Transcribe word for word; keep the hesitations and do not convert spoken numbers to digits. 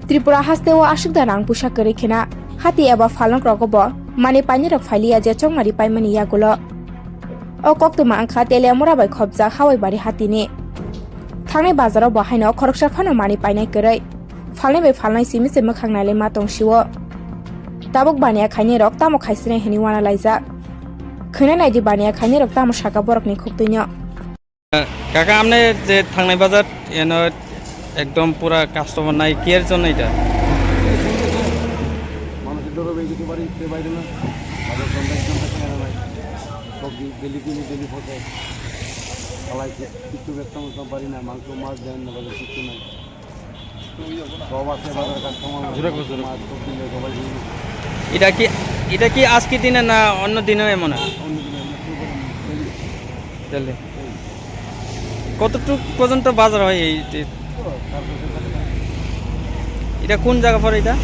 Tripura hasteo aswk da rang puisa kwrwi khena hati eba phalnok rogo bo manwi painai rok phailiya je chongmari paimani yagulo. O koktwma wngkha Teliamura bai khopjak Hawaibari hatini. Thangnai bazaro bo haino khoroksa phano manwi painai kwrwi. Phalnai bai phalnai simi se mwkhang nailai ma tong sio. Tabuk baniya khainai rok tamo khaisireng hwnwi wana laijak. Khwnai naidi baniya khainai rok tamo saka borokni khuktuino. Kaka, amne je thangnai bazar, eno ekdom pura customer nai, care jon nai da. মানুষের ডরে বেরিয়ে কিছু বাড়ি উঠতে বাইরে না, বাজার বন্ধ, একদম দেখা যায় না ভাই। সব ডেলি কিনে ডেলি পচে। খালাই কিছু ব্যবসা মতো পারি না, মাংস মাছ দেন না, বাজার কিছু নাই। সব আছে বাজার, কাস্টমার জোরে করো, জোরে। মাছ সব কিনে সবাই কিনে। এটা কি, এটা কি আজকে দিনে না অন্য দিনেও এমন হয়? অন্য দিনে আমরা শুরু করি ডেলি। ডেলি। কতটুক পর্যন্ত বাজার হয় এই যে? এটা কোন জায়গা পড়ে এটা?